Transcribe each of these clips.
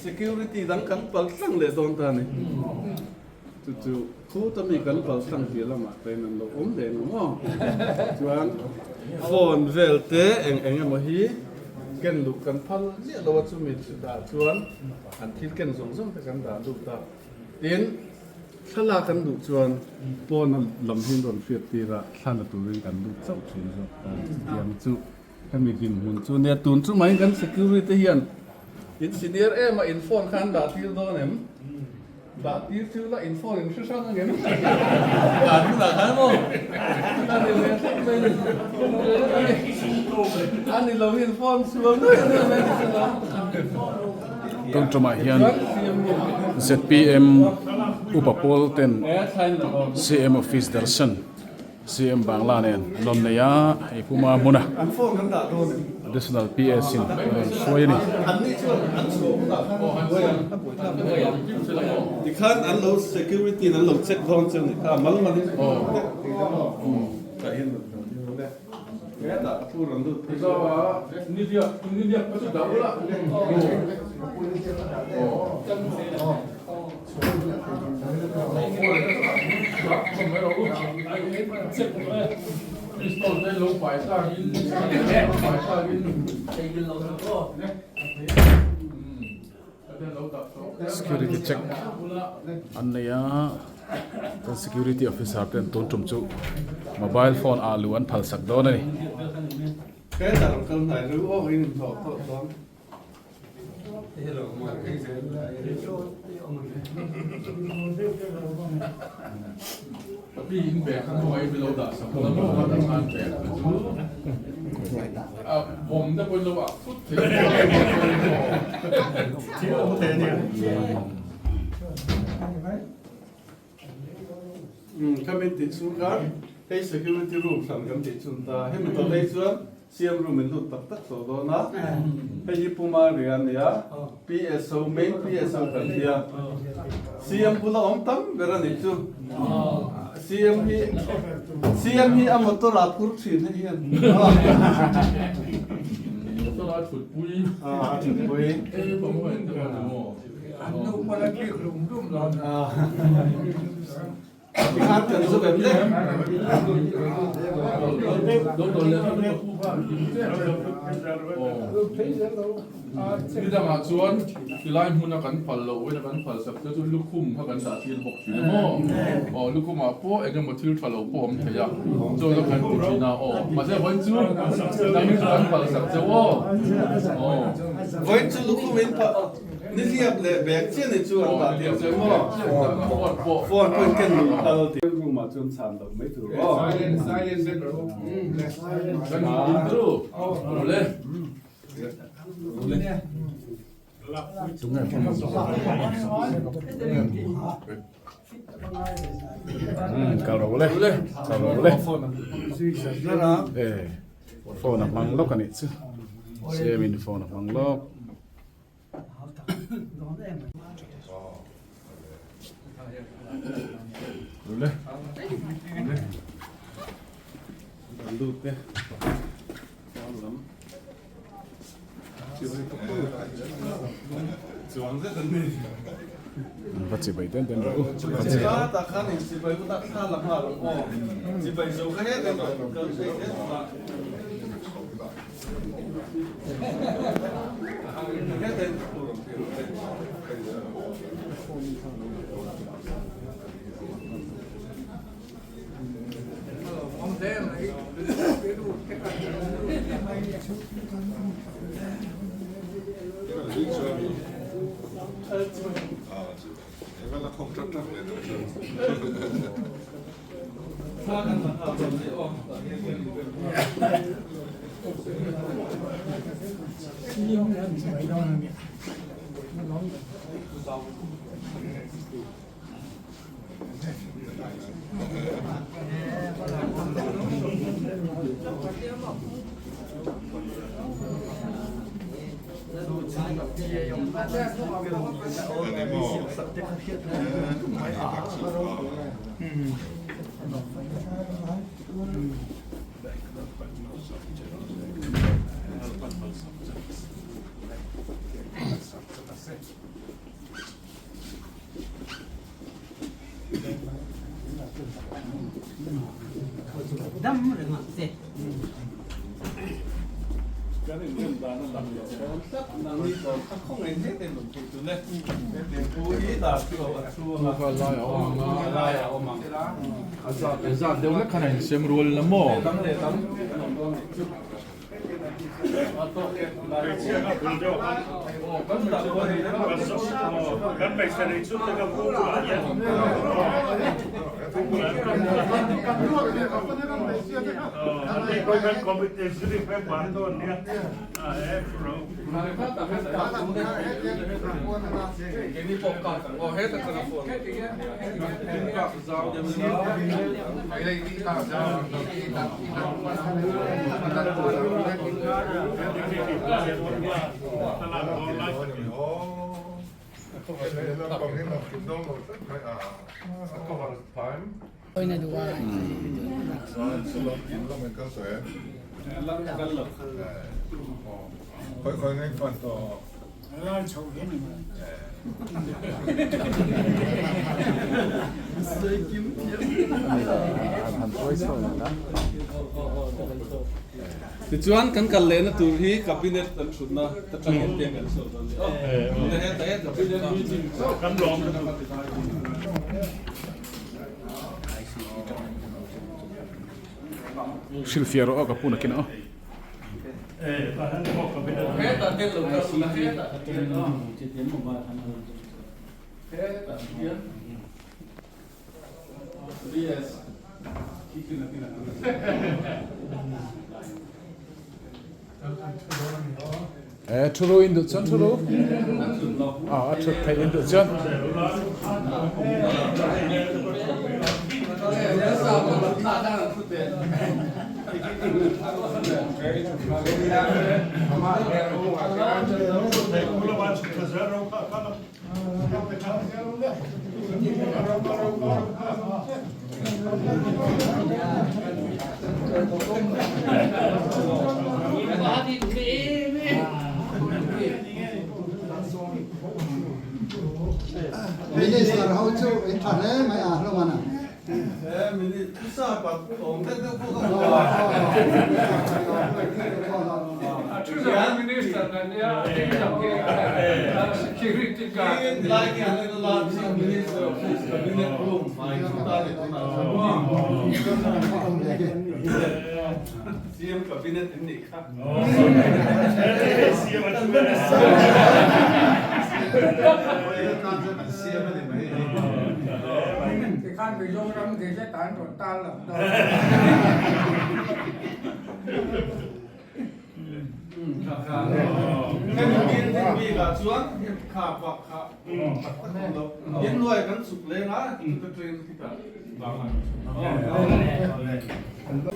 Security dang kan pal tlang leh dawn ta a ni. Chu chu khuta mi kan pal tlang tih lamah pawhin an lo awm leh ang maw? Chuan phone vel te eng eng emaw hi ken luh kan phal miah lo a, chumi chutah chuan an thil ken zawng zawng te kan dah lut a. Tin, thlalak kan duh chuan pawna lam hi an rawn hriat tir a, thla la turin kan lut chauh thin zawk ta. Chutiang chu hemi dinhmun chu nia, tun chu mai kan security te hian in senior em a, in phone kha an dah tir dawn em? Dah tir chu la in phone in hre hrang ang em? Dah hunah khan maw? A ni ve thlap mai ni. A ni lo in phone sual daih a ni mai ni chu lo. Tun tumah hian zpm upa pawl ten CM office Darshan CM Bangla nen an rawn nei a, hei puma hmuna Additional PS in a rawn hruai a ni. Security check an nei a chuan security officer ten tun tum chu mobile phone ah luh an phal sak dawn a ni. Khami tih chhung khan hei security room hran kan tih chhun ta hemi tawh phei chuan CM room in lut tak tak tawh dawn a hei hi Puma ria a nia PSO main PSO kan tia CM bula awm tam ber a nih chu CM hi CM hi a motor ah phur thin hei hian motor a thutpui a thutpui Nidangah chuan tilai hmuna kan phal loh ina kan phal sak te chu lukhum kha kan dah tir bawk thin a maw? Aw lukhumah pawh eng emaw thil tha lo pawh a awm thei a, chaw chu kan ti thin a aw. Mahse vawiin chu dangin chu kan phal sak cheu aw. Aw. Vawiin chu lukhum in phal. Nihliap leh bag chiah ni chu an dah tir che maw? Phone pawh in ken luh kal tih. Room ah chuan chhan loh mai tur aw. Kal ro le kal ro le phone a hmang lawk a nih chu CM in phone a hmang lawk. Va chibai den den rawh u. Dam reng ang che. Kan inrem dan a lang leh dawn tlat. Nangni tawn kha khawngaih hle te rawn thei tun e. Hetiang pu hi dar chu a thu ang a. Lai a awm ang a. Lai a awm ang. A zat a zat deuh hlek khan a insem rual la maw? Dang leh dang kan awm dawn nih chu. Tichuan kan kal lehna tur hi cabinet an thutna ta tang hian peng kan sawi dawn ni aw. Heta cabinet meeting chauh kan lawm Hrilhfiah rawh aw ka pu nakin aw. Heta tel lo kal la heta hian aw. Heta hian BS E thu ru in duh chuan thu ru. A a thut theih in duh chuan. Minister ho chu in tha hle mai a hlawm a na. Tikhan Mizoram Gazette an rawn tar lang dawn. Hemi building bikah chuan kha bak kha tak tak awm lo. Innuai kan chhuk leng a, chuta train khitah bang an chhuk.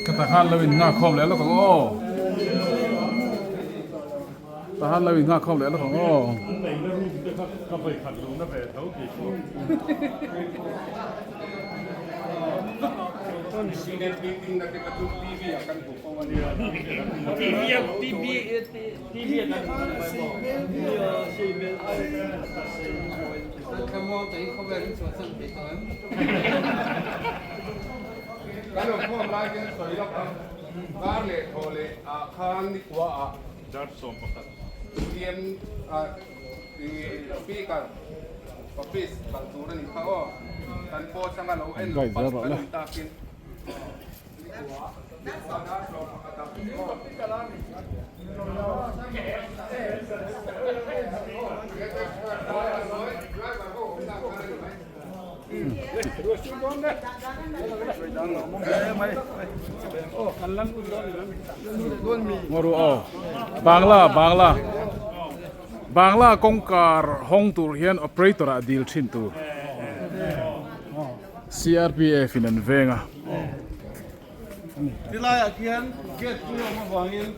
Ka tahan lo in nghak khawm leh lawk ang aw. Tahan lo in nghak khawm leh lawk ang aw. Kan lo khawm lai hian sawi lawk ang. Kar leh thaw leh ah khan nikua ah CM Speaker office kal tur a ni kha aw. Kan post anga lo en loh palh kan awm takin nikua nikua dar 11 ah aw. Ngaru aw Bangla Bangla Bangla kawngkar hawng tur hian operator ah dil thin tur CRPF in an veng a. Tilaiah khian gate pui awm avangin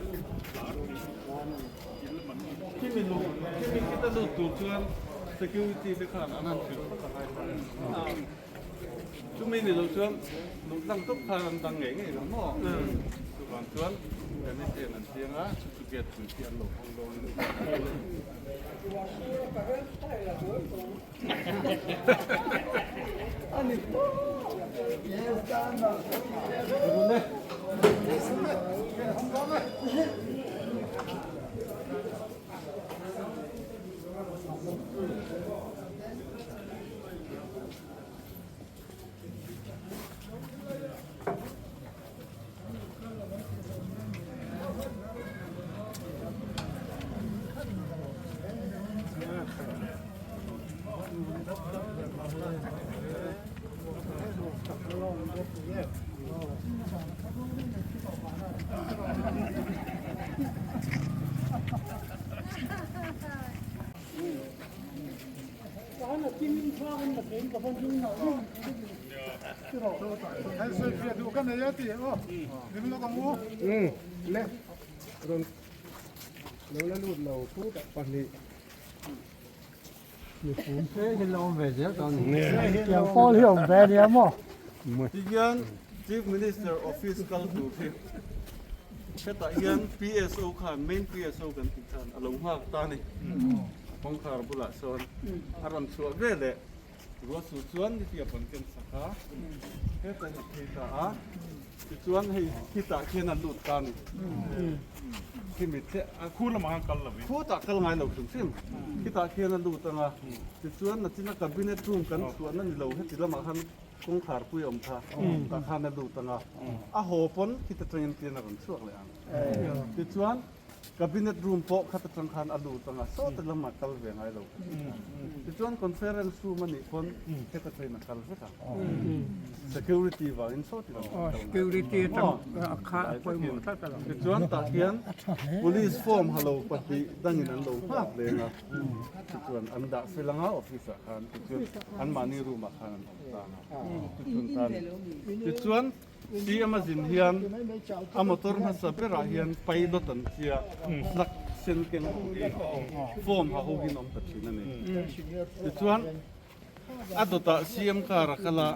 khimi luh khimi khita lut tur chuan security te khan an han hrilh phawt a ngai ta a chumi ni lo chuan luh tlang tawp khan an dang ngei ngei lo maw chuvang chuan permit en an chiang a chu chu gate pui khi an lo hawng dawn a ni. Tihian Chief Minister Office kal tur hi hetah hian PSO khan main PSO kan tih khan a lo nghak ta a ni. Kawngkhar bulah sawn a rawn chhuah ve leh Ruatsu chuan nihliap an ken sak a, hetah hi a phei ta a, tichuan hei khitah khian a lut ta a ni. Khimi thleh a Khu lamah khan kal lo in. Khutah kal ngai lo hrim hrim. Khitah khian a lut ang a, tichuan nachina cabinet room kan chhuahna ni lo heti lamah khan kawngkhar pui a awm kha, tah khan a lut ang a, a haw pawn khita tangin tian a rawn chhuak leh ang. Tichuan Cabinet room pawh khat atang khan a lut anga sawta lamah kal ve ngai lo ka ti a. Tichuan conference room a nih pawn heta train a kal vek a. Security vangin sawti lamah a kal ngai lo. Tichuan tah hian police form ha lo pahnih dangin an lo nghak leng a. Tichuan an dah fel anga office ah khan tichuan anmahni room ah khan an awm tlang a. Tichuan tan tichuan CM a zin hian a motor hmasa berah hian pilot an tia flag sen keng ho hi form ha ho hian awm ta thin a ni. Tichuan a dawtah CM car a kal a,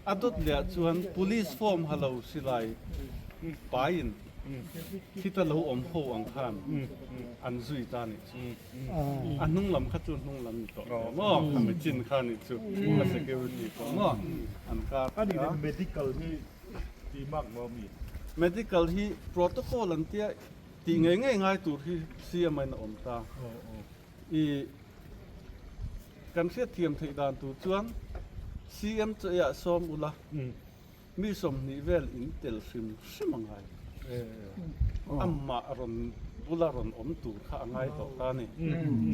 a dawt lehah chuan police form ha lo silai paiin khita lo awm ho ang khan an zui ta a nih chu. A hnung lam kha chu hnung lam ni tawh lo maw? A michin kha nih chu a security pawh maw an kar A nih leh medical hi tih mak maw mi? Medical hi protocol an tia tih ngei ngei ngai tur hi CM a in a awm ta. I kan hriatthiam theih dan tur chuan CM chu eiah sawm ula Mi 20 vel in tel hrim hrim a ngai. Amah rawn bula rawn awm tur kha a ngai tawh ta a ni.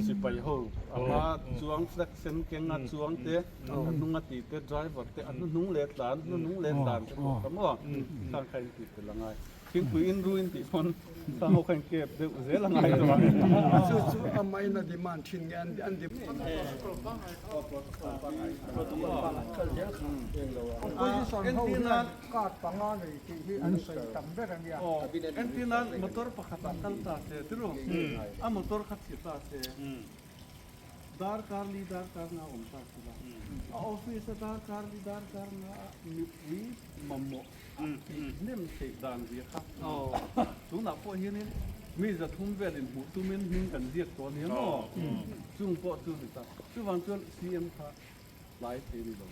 Sipai ho a hma chuang flag sen keng a chuang te, a hnung a tih te, driver te, a hnuhnung leh tlan, hnuhnung leh tlan te pawh kha maw khang kha in tih tel a ngai. Thingpui in ru in tih pawn khang ho kha in kep deuh zel a ngai tawh a. Chu chu amah in a demand thin nge an demand. Entirnan motor pakhatah kal ta se tiru a motor kha chhi ta se darkar li darkar nga awm ta se la a office a darkar li darkar nga a mipui mamawh tih hnem theih dan zia kha tunah pawh hianin mi zathum velin hmuh tumin hming kan ziak tawh ania maw chung pawh chu ni ta. Chuvang chuan CM kha tlai thei ni lo.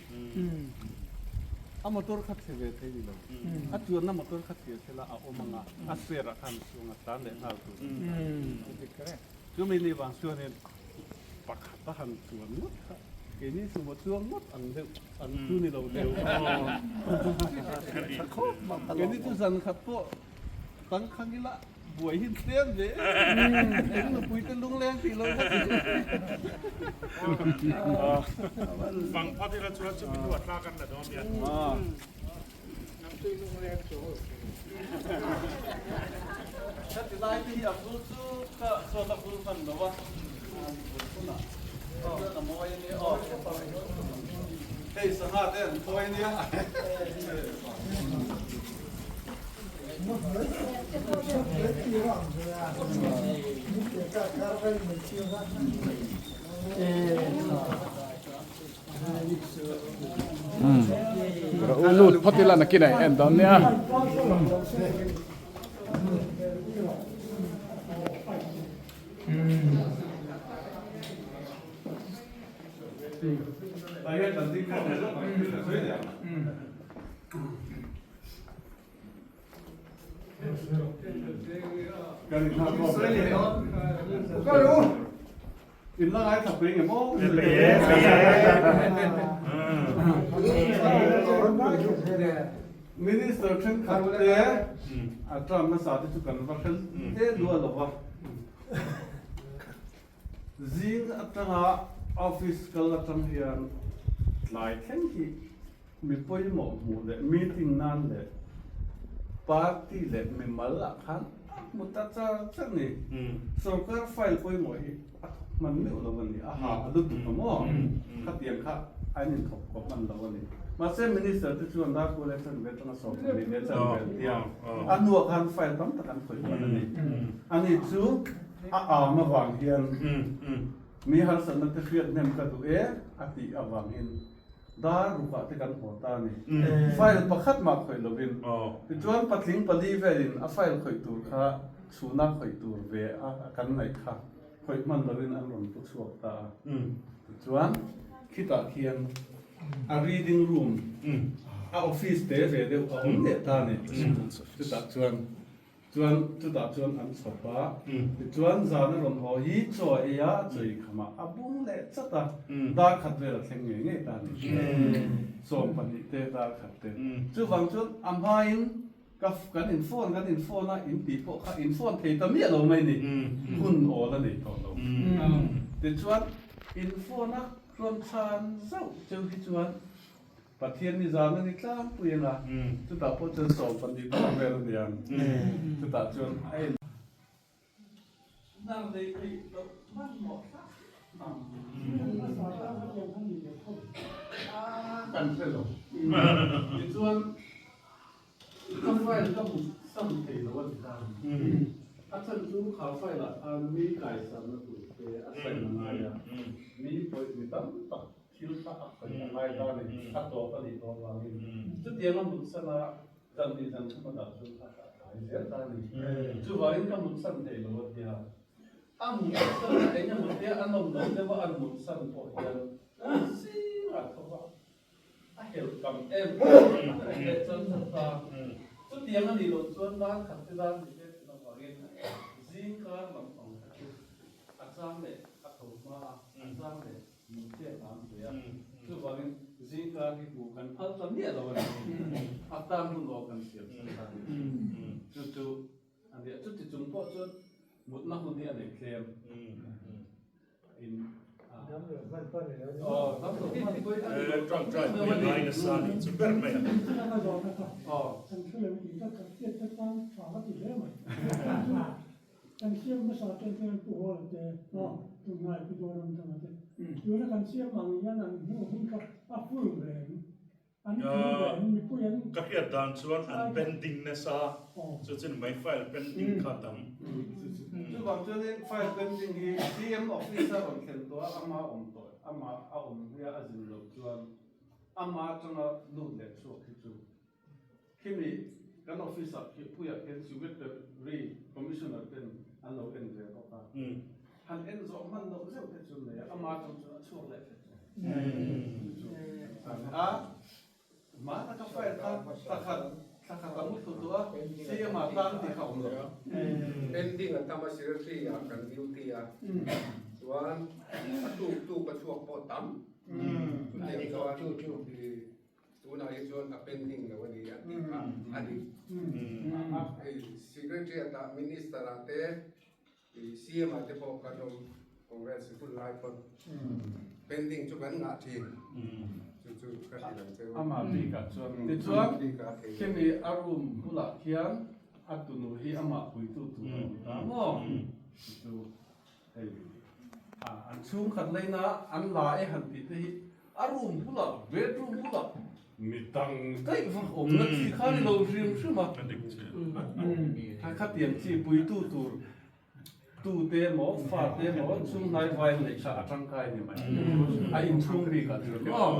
A motor kha chhe ve thei ni lo. A chuanna motor kha chhia chhe la a awm ang a, a spare ah khan chhung a tlan leh nghal tur a ni ta. Chumi ni vang chuanin pakhat a han chuan ngawt kha keini sumo chuang ngawt ang deuh ang chu ni lo deuh. Keini chu zan khat pawh tangkhang ila. Buai hi tlem ve eng nupui te lungleng tih lo kha chu. Fang phawt ila chuan chumi hnuah thla kan la dawn nia. Heti lai te hi a vul chu ka chuan a vul hman lo a, hunah chuan a mawi a nia aw. Hei sangha te an phawi a nia. U lut phawt ila nakin a en dawn nia. In la ngai thap reng em aw? Minister thenkhat te a term hmasa te chu kan va hrel te luah lo va. Zing atanga office kal atang hian tlai thleng hi mi pawimawh hmuh leh meeting nan leh party leh mimal ah khan a hmu ta char char ni. Sorkar file pawimawh hi a thawk hman meuh lo a ni, a ha a lutuk a maw? Khatiang kha an inthawk kawp hman lo a ni. Mahse minister te chuan Darkual leh Chanve atanga 12 leh chanve an tia, a hnuah khan file tam tak an khawih hman a ni. Ani chu a am avang hian mi harsatna te hriat hnem ka duh e a tih avangin Dar rukah te kan haw ta a ni. File pakhat mah khawih lovin. Tichuan patling pali velin a file khawih tur kha chhuna khawih tur ve a kan ngaih kha khawih hman lovin an rawn pu chhuak ta a. Tichuan khitah khian a reading room, a office te ve deuh a awm leh ta a ni. Chutah chuan Chuan chutah chuan an chhawp a, tichuan zan a rawn haw hi chaw a ei a, a chawi khamah a bung leh chat a, dar khat vel a thleng ngei ngei ta a ni. 12 te dar khat te. Chuvang chuan a hmain ka kan in phone kan in phone a in tih pawh kha in phone thei ta miah lo mai ni, hun awl a nei tawh lo. Tichuan in phone a rawn chhan zauh cheu hi chuan Pathian ni zan a ni tlangpui ang a, chutah pawh chuan 12 bawk vel a ni ang, chutah chuan a en hnar nei theih loh hmanhmawh thlak ang. Kan hre lo. Tichuan ka file ka hmu sam thei lo a ti ta. A chhan chu kha file ah khan mi kaisarna tur te a sign a ngai a, mi pawih mi tam tak Thil kha a khawih a ngai ta ni, a tawp a nih tawh avangin chutianga mutsan a zan nih zan thum a dah chuan kha a tlai zel ta a ni. Chuvangin ka mutsan thei lo a tia, a mutsan a eng emaw tia a nawm lo deuh a an mutsan pawh hian zingah tho va a helh kam em em a leh chuan kha ta. Chutiang a nih loh chuan dar khat te dar ni te thin avangin zingkar lampang kha chu a chang leh a tho hma a, a chang leh Muthian a an sawi a, chuvangin zingkar hi hmuh kan phal ta miah lo a ni. A tan hun aw kan siam sak ta a ni. Chu chu a nia, chuti chung pawh chuan mutna hun hi a nei tlem. In a. Dam lo hman pawh a ni lo. Aw, dam lo hman pawh a ni lo. Tawngtai pui ngai nasa a nih chu ber mai a. Aw. Kan thu lo tih ka hriat te chuan tha ka ti hle mai. Kan siam hmasa te chuan Pu Hawla te, tunlai Pu Zoramthanga te, tuna kan siam ang hian an hmuh hun kha a full reng, an full reng, mipui an. Ka hriat dan chuan an pending nasa, chu chin mai file pending kha tam. Chuvang chuanin file pending hi CM office a rawn thlen tawh a, ama awm tawh, ama a awm hia a zin loh chuan ama atanga lut leh chhuak hi chu Khimi kan office ah khi puiah khian Secretary Commissioner ten an lo en ve bawk a, han en zawh hman loh zeuh te chu nei a, ama atang chuan a chhuak leh tlat chu a, hmana ka file kha thla khat thla khat a mu thlu tawh a, CM ah tlang tih kha awm lo. Pending a tam a Secretary ah kan duty a, chuan a tuk tuk a chhuak pawh tam, chutiang chuan Tunah hi chuan a pending lo a ni a tih kha a ni. Hei secretary. Secretary ah Minister ah te CM ah te pawh kan awm Congress hun lai pawn pending chu kan ngah thin chu chu ka hrilh ang che u. Amah bikah chuan tichuan khimi a room bulah khian a tunu hi amah puitu tur a awm ta maw chu hei an chhungkhat laina an la e han tih te hi a room bulah bedroom bulah Mi dang daih vak awmna chi kha ni lo hrim hrim a, khatiang chi puitu tur tute emaw fate emaw chhunghnai vai neih kha a tangkai ni mai, a inchhung bik ah chuan maw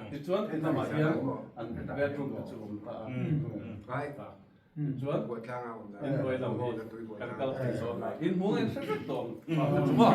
tichuan ti lamah hian an bedroom te chu awm ta a, tichuan inhnuai lam hi kan kal thei zawk a, inhmuh ang hre vek tawh ang chu maw.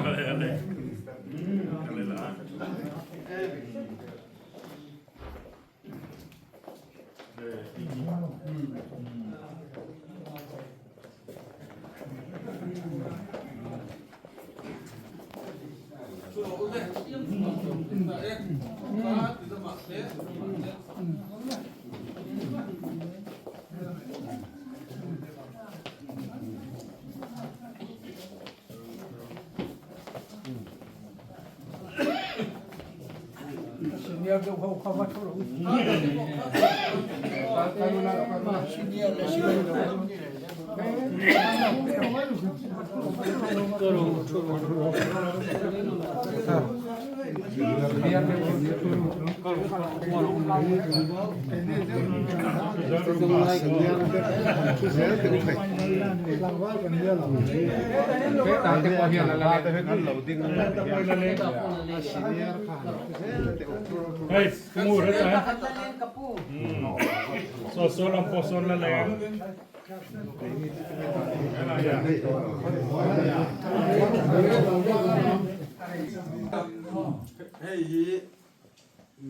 Hei hi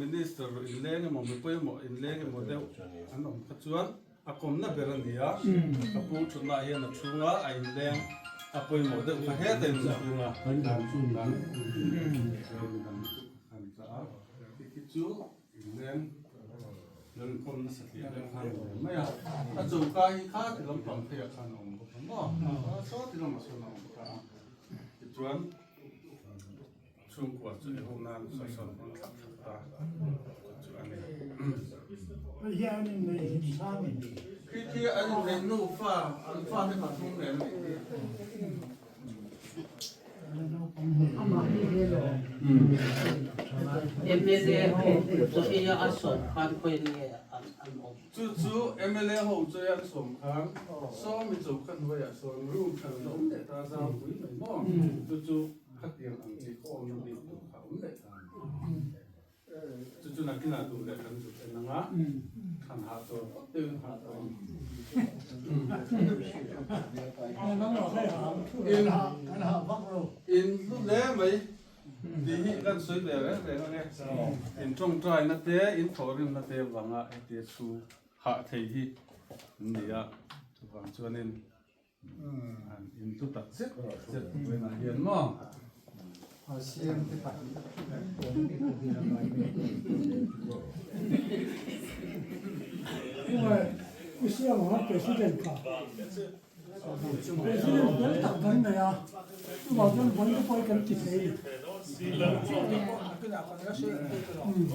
Minister inleng emaw mi pawimawh inleng emaw deuh an awm kha chuan a kawmna ber a ni a, ka pu thutna hian a chhung a, a inleng a pawimawh deuh kha heta in chhung a, khi chu inleng lo inkawm nasa tih deuh khan a ni mai a, a choka hi kha ti lampang phei ah khan a awm bawk a maw, saw ti lamah sawn a awm ta a, tichuan. Chhungkua chu i ho nan sawi sawn hmang thlap thlap ta chu a ni. Hei hi an inneih hlim sang a ni. Khi khi an inneih nufa an fate pathum nen a nih hi. MLA ho chu i a sawm khan khawi nge an awm? Chu chu MLA ho chu i an sawm khan sawmi chokhan hnuaiah sawn room hran an awm leh ta zau pui mai maw? Chu chu Khatiang ang chi khaw awmna bik tur kha awm leh ta a ni. Chu chu nakinah duh leh kan zut en ang a, thlan hah chawl phawt deuhin hah tawh ang. In hlu hle mai tih hi kan sawi ve reng reng ang e. In tawngtaina te, in thawhrimna te vanga hetia chhu hah thei hi an ni a, chuvang chuanin In tu tak zet zet buainah hian maw? Pu Siama President kha President fel tak kan nei a, chuvang chuan vawi te pawh hi kan ti thei a ni.